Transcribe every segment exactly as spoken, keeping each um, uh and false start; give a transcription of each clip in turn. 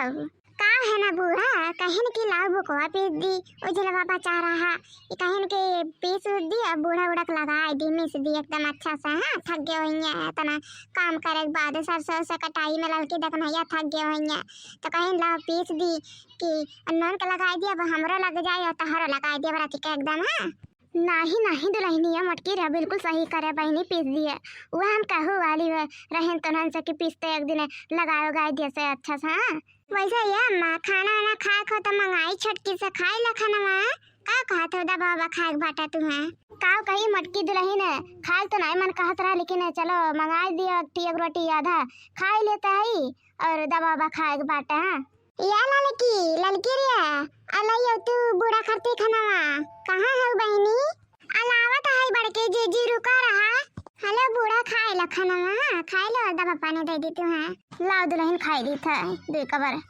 का है ना बूढ़ा, कहिन कि लाओ बुकवा पीस दी, उजलवा बचा रहा, ये कहिन कि पीस उस दी और बूढ़ा उड़क लगाई दी, मिस दी एकदम अच्छा से, हाँ, थक गए होइए इतना काम करे के बाद, सरसों से कटाई में ललकी देखनैया थक गए होइए, तो कहिन लाओ पीस दी कि नून के लगाई दी, अब हमरो लग जाए और तहरो लगाई दी, अब रात के एकदम, हाँ। नाही, नाही दुलहिनिया मोटकी रे, बिल्कुल सही करे बहिनी, पीस दिए। उहे हम कहू वाली है, रहेन तोहन से कि पीस तो एक दिन लगाए उगाए दिए से अच्छा से, हाँ। वैसे ये अम्मा, खाना वाना खाए खो तो मंगाई छोटकी से, खाई ला खाना वहाँ। का कहत हो दबा बा खाए के बाटा तू है? का कही मोटकी दुलहिन, खाए तो नाही मन कहत रहा, लेकिन चलो मंगाई दिए एक टी एक रोटी आधा खाई लेता है और दबा बा खाए के बाटा, हाँ। या ललकी, ललकी रे, अलैयो तू बूढ़ा खरती खनवा, कहाँ हऊ बहिनी? अलावत है बड़के जीजी, रुका रहा। हेलो बूढ़ा, खाए ला खनवा, खाए ला, दवा पानी दे दी तू है। लाओ दुलहिन, खाए ली था, दे कबर।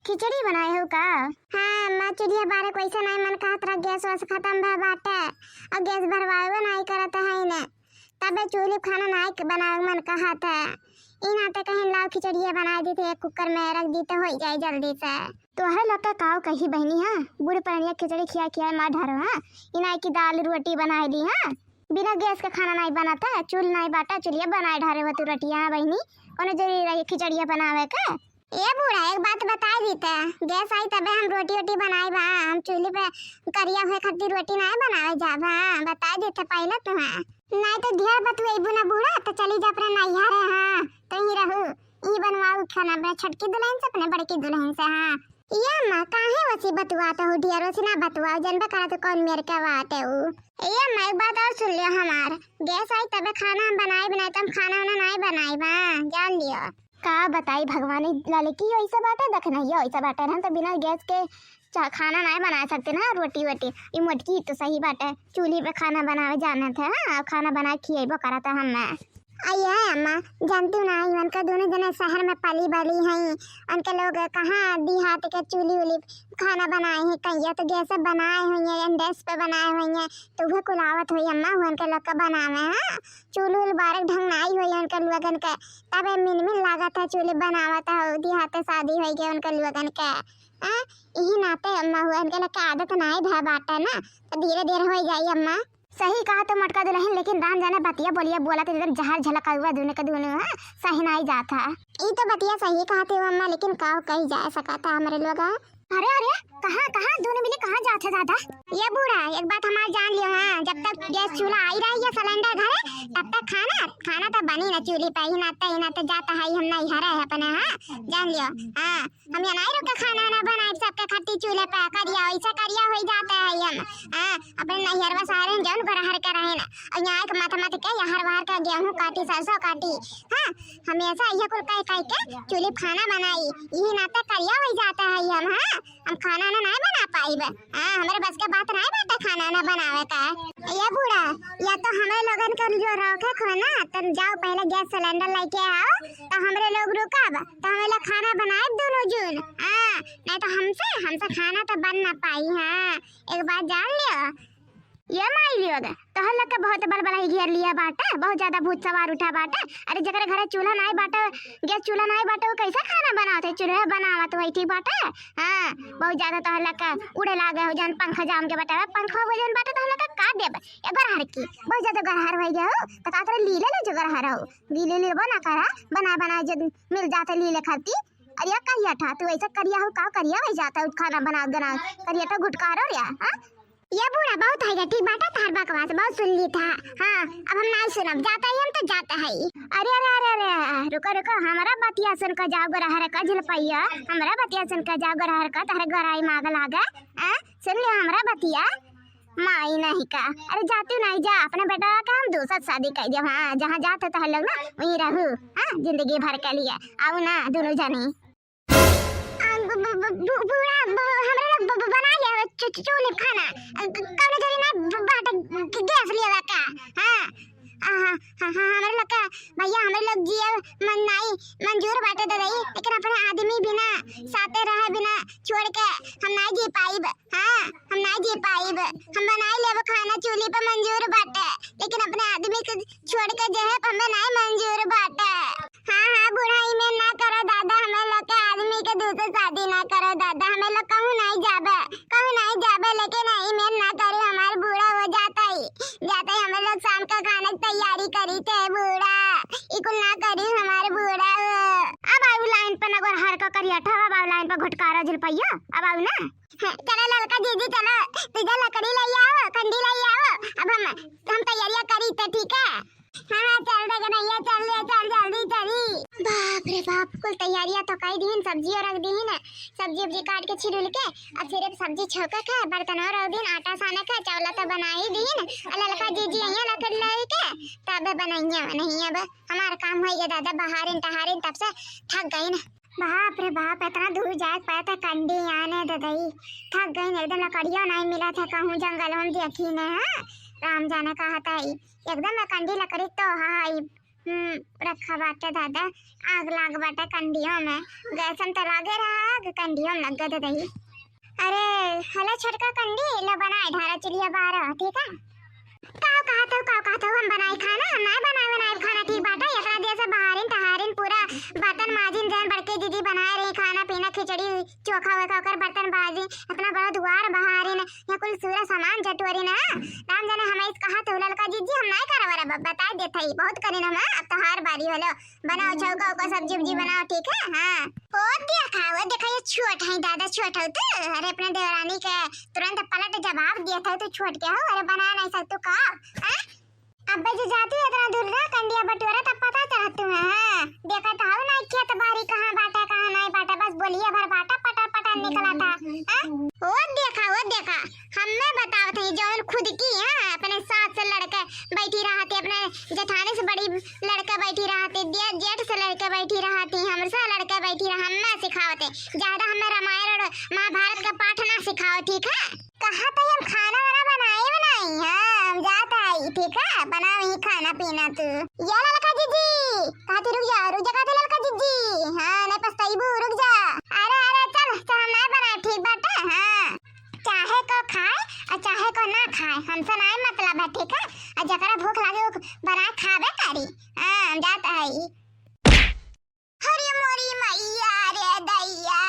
खिचड़ी बनाए हो का? हाँ, माँ चूल्हा बारे को ऐसा नाही मन कहत रहा, गैस वैस खतम भा बाटे, और गैस भरवावे नाही करत है ने। तबे चूल्ही पे खाना नाई बनावे मन कहत है। ई नाते कहिन लाओ खिचड़िया बनाए दी थे, एक कुकर में रख दी तो होई जाए जल्दी से। तोहरे लोग का काव कही बहिनी, हाँ? बूढ़ पुरनिया खिचड़ी खिया खिया मार ढारो, हाँ? ई नाई की दाल रोटी बनाए दी, हाँ? बिना गैस के खाना नाई बनत है, चूल नाई बाटा, चूल्हिया बनाए ढारे हो तू रोटिया, हाँ बहिनी? कोनो जरूरी रही खिचड़िया बनावे के? ए बूढ़ा, एक बात बताए दीते, गैस आई तबे हम रोटी वोटी बनाए बा, हम चूल्ही पे करिया हुए खातिर रोटी नाई बनावे जाब, हाँ, बताए दीते पहले तू, हाँ। नाई तो ढेर बतुएबू ना बूढ़ा, तो चली जा अपने नैहरे, हाँ, तो ही रहू, ई बनवाऊ खाना अपने छोटकी दुलहिन से, अपने बड़की दुलहिन से, हाँ। ये अम्मा, काहे वसी बतुआत हो ढेर, वसी ना बतुआओ, जनबे करा तो कौन मेर के बात है ऊ। ए अम्मा, एक बात और सुन लियो हमार, गैस आई तबे खाना हम बनाए, बनाए तो हम खाना वाना नाई बनाए बा, जान लियो। का बताई भगवान, ई ललकी ऐसा बाटे, देखनैया ऐसा बाटे, हम तो बिना गैस के चा-, खाना नाई बना सकते ना, रोटी वोटी। ई मोटकी तो सही बाटे, चूल्ही पे खाना बनावे जानत है, हाँ, और खाना बना के खिएबो करत है हमें। अये अम्मा, जानती हो ना, इवन का दोनों जने शहर में पली बली हैं, उनके लोग कहाँ देहात के चूल्ही उल्ही खाना बनाए हैं, कहिया तो गैस पे बनाए हुए हैं, इंडस पे बनाए हुए हैं, तो वह कुलावत हुई अम्मा, उनके लोग का बनावे, हाँ, चूल्ही उल्ही बारक ढंग नाई हुई उनके लोगन के, तबे मिन मिन लागत है, चूल्ही बनावत है, देहाते शादी होई गए उनके लोगन के। हाँ, यही नाते अम्मा हुआ, इनके लगे आदत नाई भा बाटे ना, तो धीरे धीरे होई जाई अम्मा। सही कहा तो मोटका दुलहिन, लेकिन राम जाने बतिया बोलिया बोलत एकदम जहर झलका हुआ दोनों के दोनों, हाँ, सही नाई जात है। ई तो बतिया सही कहत हो अम्मा, लेकिन का कही जा सकत है हमरे लोग, हाँ? अरे, अरे, कहाँ, कहाँ दोनों मिली, कहाँ जात है दादा? ये बूढ़ा, एक बात हमार जान लियो, हाँ, जब तक गैस चूल्हा आई रही है सिलेंडर घरे, तब तक खाना, खाना तो बनी ना चूल्ही पे, ही नाते, ही नाते जाता है, हम नैहरे है अपने, हाँ, जान लियो, हाँ, हम यहाँ नहीं रुक के खाना ना बनाए, सबके खातिर चूल्हे पे करिया, ऐसा करिया हो जाता है हम, हाँ, अपने नैहरवा सारे जौन गोरहर के रहे ना, और यहाँ एक मत मत के यहाँ बाहर का गेहूँ काटी, सरसों काटी, हाँ, हमेशा यह कुल कह कह के चूल्ही पे खाना बनाई, यही नाते करिया हो जाता है हम, हाँ, हम खाना ना नहीं बना पाइब, हाँ, हमरे बस के बात नहीं बाटे खाना ना बनावे का। ये बूढ़ा, या तो हमरे लोगन के जो रोके खो ना, तुम जाओ पहले गैस सिलेंडर लेके आओ, तो हमरे लोग रुकब, तो हमरे लोग खाना बनाए दोनों जून, हाँ, नहीं तो हमसे, हमसे खाना तो बन ना पाई, हाँ, एक बात जान लियो। ये माई लियो गे, तोहर लोग के बहुत बल बलाई घेर लिया बाटे, बहुत ज्यादा भूत सवार उठा बाटे। अरे जेकरे घरे चूल्हा नाई बाटे, गैस चूल्हा नाई बाटे, वो कैसे खाना बनावत है? चूल्हे बनावत हुई ठीक बाटे। हाँ, बहुत ज्यादा तोहर लोग के उड़े लागे हो, जौन पंखा जाम के बाटे, पंखा वो जौन बाटे तोहर लोग के का देब? ये गोरहर की, बहुत ज्यादा गोरहर हो गया हो, तो का करे लीले ले जो गोरहर हो, लीले लेबो ना करा, बना बना जब मिल जाते लीले खाती। अरे या कहिया ठा, तू ऐसा करिया हो, का करिया हो जाता है, खाना बनाओ बनाओ, करिया तो गुटकारो रिया, हाँ? ये बूढ़ा बहुत है, ठीक बाटा, तार बकवास बहुत सुन ली था। हाँ, अब हम ना सुनब, जाता ही हम तो जाता है। अरे, अरे, अरे, अरे, रुको, रुको, हमारा बतिया सुन के जाओ गोरहर का झिलपैया, हमारा बतिया सुन के जाओ गोरहर का, तारे गोराई माग लागे, हाँ? सुन लियो हमारा बतिया, माई नहीं का। अरे जाती नहीं जा, अपने बेटा का हम दूसर शादी कर दिया, हाँ, जहाँ जाते तोहर लोग ना, वहीं रहू, हाँ, जिंदगी भर के लिए, आओ ना दोनों जनी। आ, ब-, ब-, ब-, बू-, बूढ़ा, ब-, हमरे लोग ब-, ब-, बना लिया है चू-, चू-, चूल्हे पे खाना। अ, क-, कौनो जरूरी ना ब-, बाटे ग-, गैस लियावे का। हाँ। आ, हाँ, हाँ, हाँ, हमरे लोग का, भैया, हमरे लोग जिए मन नाई, मंजूर बाटे दे दई, लेकिन अपने आदमी बिना, साथे रहे बिना, छोड़ के हम नाई जी पाइब। हाँ, हम नाई जी पाइब। हम बनाई लेब खाना चूल्ही पे मंजूर बाटे, लेकिन अपने आदमी के छोड़ के जहे पे हमें नाई मंजूर बाटे। हाँ, हाँ, बुढ़ाई में ना करो दादा, हमें लोग के आदमी के दूसरे शादी करिया ठवा बाबू लाइन पर घुटकारा झुलपैया, अब आऊ ना। चलो ललका जीजी, चलो, तुझे लकड़ी ले आओ, कंडी ले आओ, अब हम, हम तैयारियां करी थे, ठीक है? हाँ, हाँ, चल रे कन्हैया, चल रे, चल, जल्दी चली। बाप रे बाप, कुल तैयारियां तो कई दीन, सब्जियों रख दीन, सब्जी उब्जी काट के छिलुल के, अब सिर्फ सब्जी छौंके के, बर्तनों रख दीन, आटा साने के, चावला तो बना ही दीन, और ललका जीजी यहाँ लकड़ी लाई के, तब बनइया नहीं अब। हमार काम होइगा दादा, बहारिन टहारिन तब से थक गइन। बाप रे बाप, इतना दूर जाए के पड़त है कंडी आने ददई, थक गइन एकदम। लकड़ियों नहीं मिलत है कहूँ जंगल में देखी ने, हाँ, राम जाने कहा था ई। एकदम कंडी लकड़ी तो हाँ ई, हम्म, रखा बाटे दादा, आग लाग बाटे कंडियों में, गैसन तो लागे रहा आग, कंडियों में लग गए ददई। अरे, हला छोटका कंडी, ला बनाए ढारा चुलिया बारा, ठीक है? काव कहत हो, काव कहत हो, हम बनाई खाना, हम नाय बनाए, बनाए खाना, ठीक बाटे। इतना देर से बहारिन, टहारिन, पूरा बर्तन माजिन, जौन बड़के दीदी बनाए रही खाना पीना, खिचड़ी, चोखा वोखा, ओकर बर्तन माजिन, इतना बड़ा दुआर बहारिन, यहाँ कुल सूरा सामान जटोरिन, हाँ? राम जाने हम इस कहत हो, ललका जीजी, हम नाय करब, अब बताए देत हई, बहुत करिन हम, हाँ? अब तोहार बारी होलो। बनाओ छौका ओका सब्जी उब्जी बनाओ, ठीक है? हाँ। ओ देखा, ओ देखा, ये छोट है दादा, छोट हो तू। अरे अपने देवरानी के तुरंत पलट जवाब दिया था, तू छोट के हो, अरे बना नहीं सकतू का? हाँ? अब्बे जो जाती है इतना दूर ना कंडिया बटोरा तब पता चलत तू है, हाँ? देखा तो हो ना खेत बारी कहाँ बाटे, कहाँ नहीं बाटे, बस बोलिए भर बाटा पटर पटर निकला था, हाँ? ओ देखा, ओ देखा, हमें बतावत है जौन खुद की, हाँ, अपने सास से लड़के बैठी रहती, अपने जेठानी से बड़ी लड़के बैठी रहती, दे-, जेठ से लड़के बैठी रहती, हमसे लड़के बैठी रह, हमें सिखावते। ज्यादा हमें रामायण और महाभारत का पाठ ना सिखाओ, ठीक है? कहा तो हम खाना वाना बनाए बनाई, हाँ, हम जात आई, ठीक है? बनाओ ही खाना पीना तू। या ललका जीजी, कहती रुक जा, रुक जा, कहती ललका जीजी, हाँ, नहीं पछताइबू, रुक जा। अरे, अरे, चल, चल, हम ना बनाए, ठीक बाटे, हाँ। चाहे को खाए और चाहे को ना खाए, हमसे नाय मतलब है, ठीक है? और जकरा भूख लागे वो बनाए खाबे करी। हाँ, हम जात हई। अरे मोरी मैया रे दैया।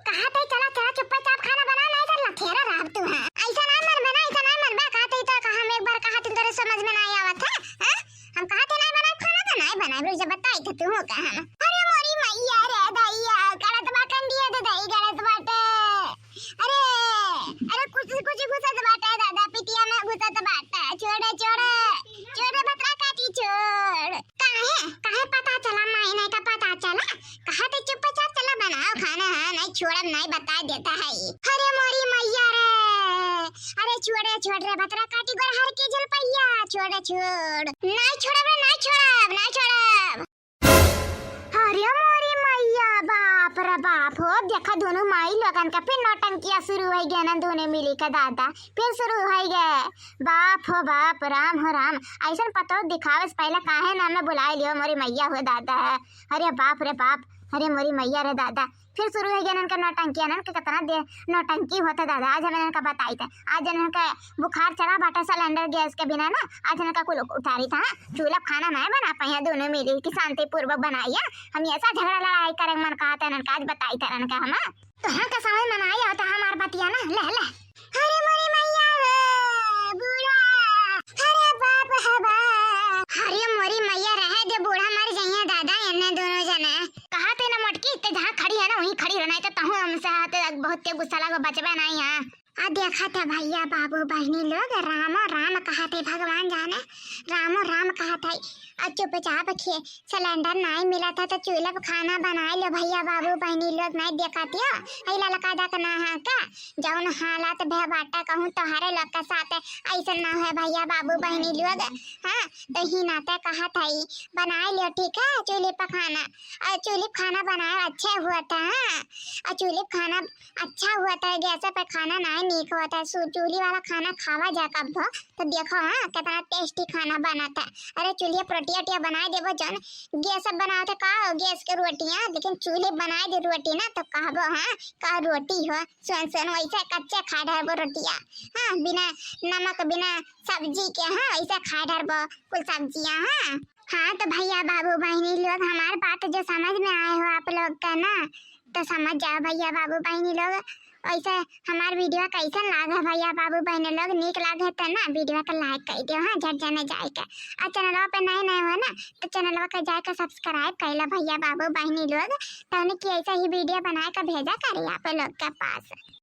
कहा थे चला, चला, चुप्पे चाप खाना बना, नहीं तो लथेरा रहब तू, हाँ। ऐसा नाय मनबे ना, ऐसा नाय मनबे, कहा थे तो कहा, हम एक बार कहा थे, तोरे समझ में नाय आवत है, हाँ? हम कहा थे नाय बनाए खाना तो नाय बनाए, रुक जा बताई थे तू हो का हम। अरे मोरी मैया रे दैया, गलत बा कंडिया दे दई, गलत बाटे। अरे, अरे, कुछ, कुछ घुसत बाटे दादा, पिटिया में घुसत बाटे। छोड़े, छोड़े, छोड़े, भतरा काटी, छोड़। काहे, काहे पता चला, माई नहीं का पता चला? कहा थे चुपचाप चला बनाओ खाना, हाँ, नहीं छोड़ब, नहीं बता देता है। अरे मोरी मैया रे, अरे छोड़े, छोड़ रे, भतरा काटी गोर हर के जलपैया, छोड़े, छोड़। नहीं छोड़ब रे, नहीं छोड़ब, नहीं छोड़ब। अरे मोरी मैया, बाप रे बाप हो, देखा दोनों माई लोगन का फिर नौटंकिया शुरू होइ गया ना, दोनों मिली के दादा फिर शुरू होइ गए। बाप हो बाप, राम हो राम, ऐसन पतोह दिखावे से पहले काहे ना हमें बुलाए लियो मोरी मैया हो दादा। अरे बाप रे बाप, अरे मोरी मैया रे दादा, फिर शुरू होइ गया इनका नौटंकी, इनका कितना दे नौटंकी होता दादा। आज हम इनका बताई थे, आज इनका बुखार चढ़ा बाटे सिलेंडर गैस के बिना ना, आज इनका कुल उतारी था। चूल्हा खाना नहीं बना पाई दोनों मिली कि शांतिपूर्वक बनाइए। हम ऐसा झगड़ा लड़ाई करे मन कहा था इनका, आज बताई था इनका हम। तो हाँ का समझ में नहीं आता हमार बतिया ना, ले ले। अरे मोरी मैया रे, बूढ़ा, अरे बाप है बाप। अरे मोरी मैया, रहे दे, बूढ़ा मर जाइए दादा, इन्हें दोनों जने। कहा थे ना मोटकी, ते जहाँ खड़ी है ना वहीं खड़ी रहना है, तो तहूँ हमसे हाथ बहुत तेज गुस्सा लगा, बचबे नहीं है। आ देखा था भैया बाबू बहनी लोग, रामो राम कहा थे, भगवान जाने रामो राम कहा था। आ चुपचाप खे सिलेंडर नाई मिला था तो चूल्हा पे खाना बनाए लो भैया बाबू बहनी लोग, नाई देखा थियो। ऐ ललका दक ना हा का, जौन हालत भे बाटा कहूँ तोहरे लोग के साथ ऐसन ना है भैया बाबू बहनी लोग। हाँ, तो ही नाते कहा था, बनाए लो ठीक है चूल्हे पे खाना। और चूल्हे पे खाना बनाए अच्छे हुआ था, हाँ, और चूल्हे पे खाना अच्छा हुआ था, गैस पे खाना नाई नीक हुआ था। सु-, चूल्हे वाला खाना खावा जा कब हो, तो देखो हाँ, कितना टेस्टी खाना बना था। अरे चूल्हे पे रोटिया ओटिया बनाए देबो जन, गैस पे बनाओ थे का, गैस के रोटियाँ, लेकिन चूल्हे बनाए दे रोटी ना, तो कहबो हाँ, का रोटी हो, सुन सुन, वैसे कच्चे खा डरबो रोटिया, हाँ, बिना नमक, बिना सब्जी के, हाँ, वैसे खा डरबो कुल सब्जियाँ, हाँ। हाँ, तो भैया बाबू बहिनी लोग, हमार बात जो समझ में आए हो आप लोग का ना, तो समझ जाओ भैया बाबू बहिनी लोग। वैसे हमार video कैसन लागे भैया बाबू बहिनी लोग? नीक लागे तो ना video का like कर दियो, हाँ, झट जने जाए के। आ channelवा पे नए नए हो ना, तो channelवा के जाए के subscribe कर लो भैया बाबू बहिनी लोग, तहने कि ऐसा ही video बनाए के भेजा करी आप लोग के पास।